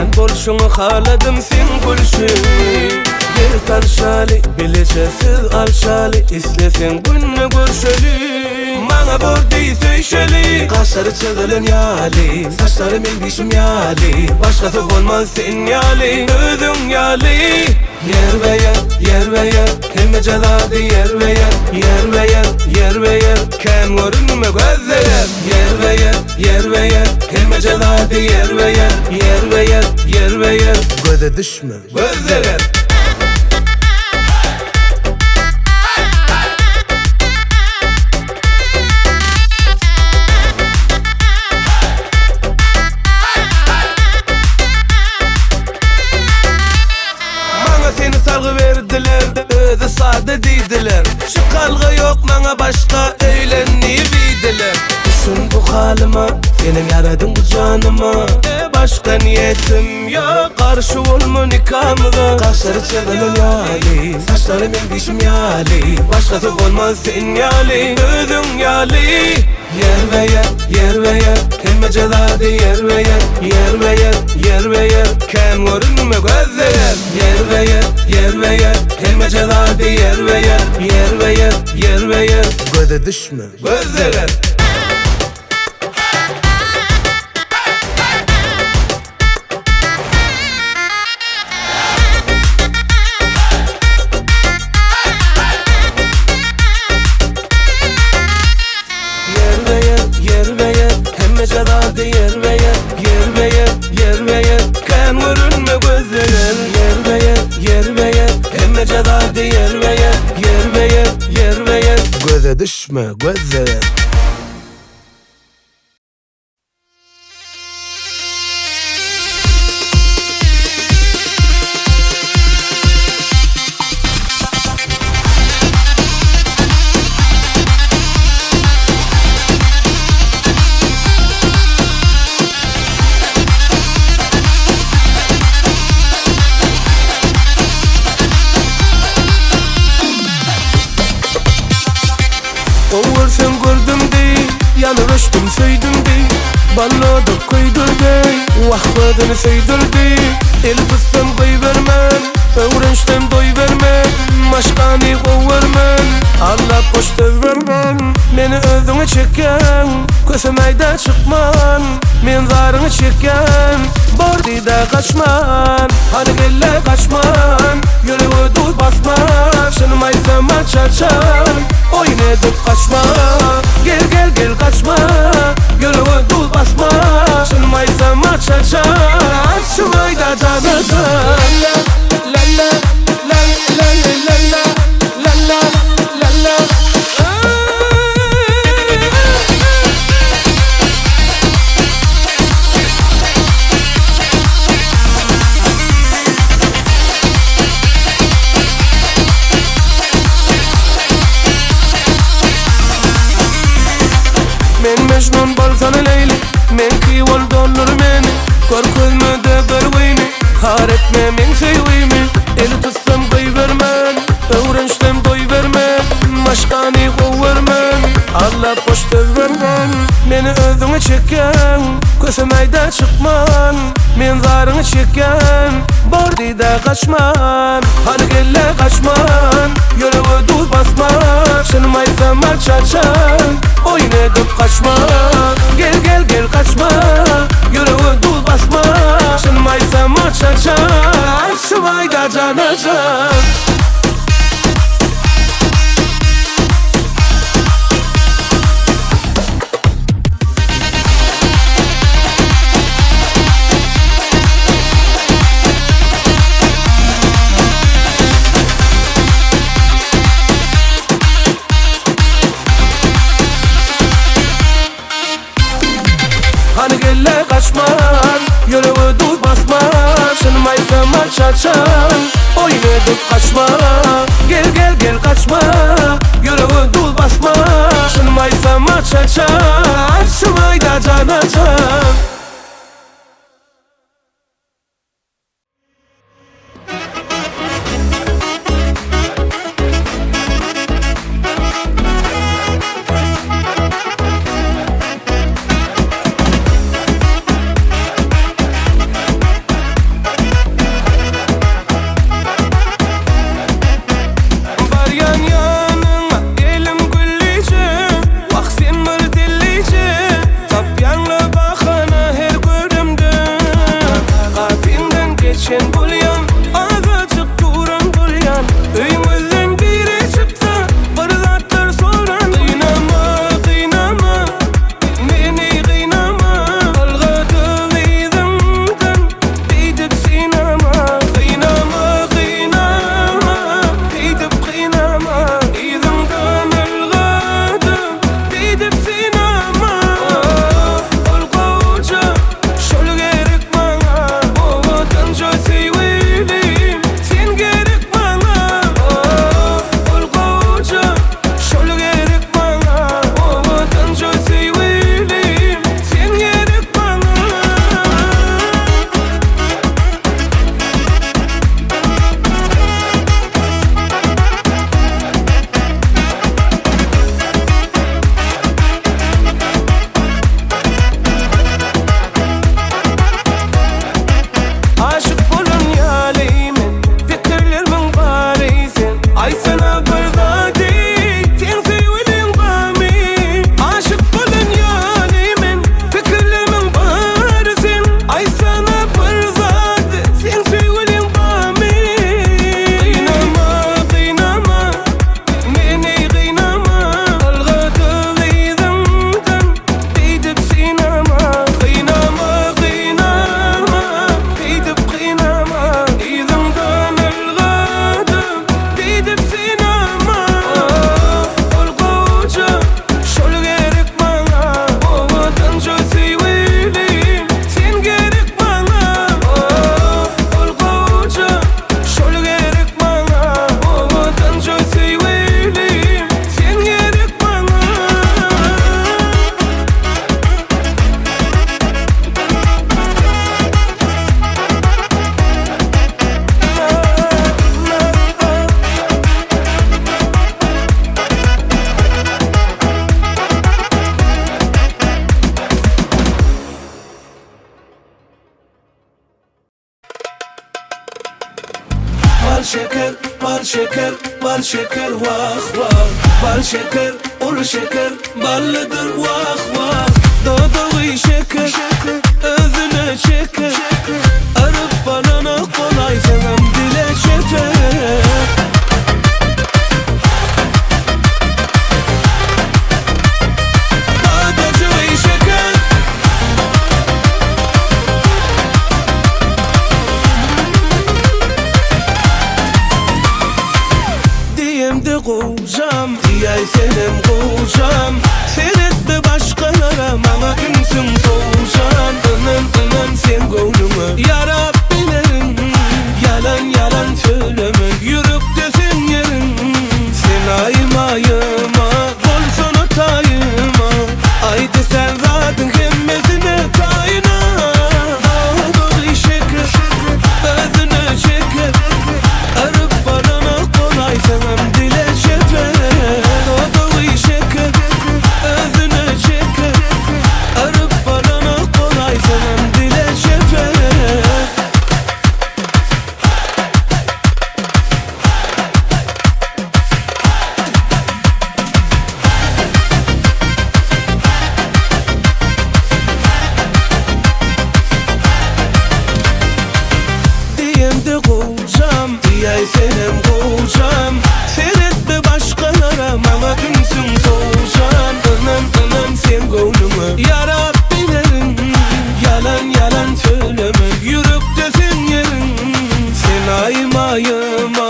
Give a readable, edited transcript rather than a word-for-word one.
Görýän bolşuňy haladym seň gülşüňi Gel tanşaly, bileje söz alşaly Isleseň günde görşeli Maňa bor diý söýşeli Gaşlary çyzylan ýaly Saçlary meň dişim ýaly Başgasy bolmaz sen ýaly Özüň ýaly Ýerbe-ýer, ýerbe-ýer Hemmeje zady ýerbe-ýer Ýerbe-ýer, ýerbe-ýer Kän görünme gözleýär Ýerbe-ýer, ýerbe-ýer Hemmeje zady ýerbe-ýer Ýerbe-ýer, ýerbe-ýer Göze düşme, gözleýär. Maňa seni salgy berdiler, özi sada diýdiler. Çykalga ýok maňa başga öýlen diýip iýdiler. Düşün bu halyma, senem ýaradyň bu janyma. Başga niýetim ýok, garşy bolma nikamyza. Gaşlary çyzylan ýaly, saçlary meň dişim ýaly. Başgasy bolmaz sen ýaly, özüň ýaly. Ýerbe-ýer, ýerbe-ýer, hemmeje zady ýerbe-ýer, ýerbe-ýer, ýerbe-ýer, kän görünme gözleýär. Ýerbe-ýer, ýerbe-ýer, hemmeje zady ýerbe-ýer, ýerbe-ýer, ýerbe-ýer, göze düşme, gözleýär. Ýerbe-ýer, ýerbe-ýer, hemmeje zady ýerbe-ýer, ýerbe-ýer, ýerbe-ýer, kän görünme gözleýär. Ýerbe-ýer, ýerbe-ýer, hemmeje zady ýerbe-ýer, ýerbe-ýer, ýerbe-ýer, göze düşme, gözleýär. Gowy görseň gördüm deý, Ýanyp öçdüm söýdüm deý, Ballada köýdürdi, Wah özüni söýdürdi. Eli tutsam goýbermen, Öwrenşsem doýbermen, Maşgany gowy görmen, Allap boş söz bermen. Meni özüňe çekýäň, Kösemäýdä çykman, Men zaryňy çekýän, Bor diýdä gaçman, Hany gel-le gaçman, Ýürege duz basman, Çynym aýtsam aç-açan, Oýun edip gaçma, Gel gel gel gaçma, Ýürege duz basma, Çynym aýtsam aç-açan, Şumaýda jana-jan. La la la la la la la la la la la. Men Mejnun bolsana Leýli, Meňki bol doldur meni, Görkezme-de görgüni, Har etme meň söýgimi, Eli tutsam goýbermen, Öwrenşsem doýbermen, Maşgany gowy görmen, Allap boş söz bermen, Meni özüňe çekýäň, Kösemäýdä çykman, Men zaryňy çekýän, Bor diýdä gaçman, Hany gel-le gaçman, Ýürege duz basman, Çynym aýtsam aç-açan, Oýun edip gaçma, Gel gel gel gaçma, Ýürege duz basma, Çynym aýtsam aç-açan, Şumaýda jana-jan. Hany gel-le gaçman, ýürege duz basman, Çynym aýtsam aç-açan, oýun edip gaçma. Gel gel gel gaçma, ýürege duz basma, Çynym aýtsam aç-açan, şumaýda jana-jan. Bal şeker, bal şeker, bal şeker wah wah Bal şeker, ol şeker, ballydyr wah wah Dodagy şeker, özüne çeker Aryp balana golaýsaňam dile çeper. Badajygy şeker. Diýemde gowjam, diýäýsenem gowjam Seretme başgalara maňa ünsüň sowjan Ynan ynan sen göwnüňe ýarap bilerin Ýalan ýalan söyleme ýürekde seň ýeriň Sen aýyma aýyma bolsana taýyma Aýt sen zadyň hemmesine taýyna Dodagy şeker özüne çeker Aryp barana golaýsaňam dile çeper Dodagy şeker özüne çeker Aryp barana golaýsaňam dile çeper. Diýemde gowjam, diýäýsenem gowjam Seretme başgalara maňa ünsüň sowjan Ynan ynan sen göwnüňe ýarap bilerin Ýalan ýalan söyleme ýürekde seň ýeriň Sen aýyma aýyma.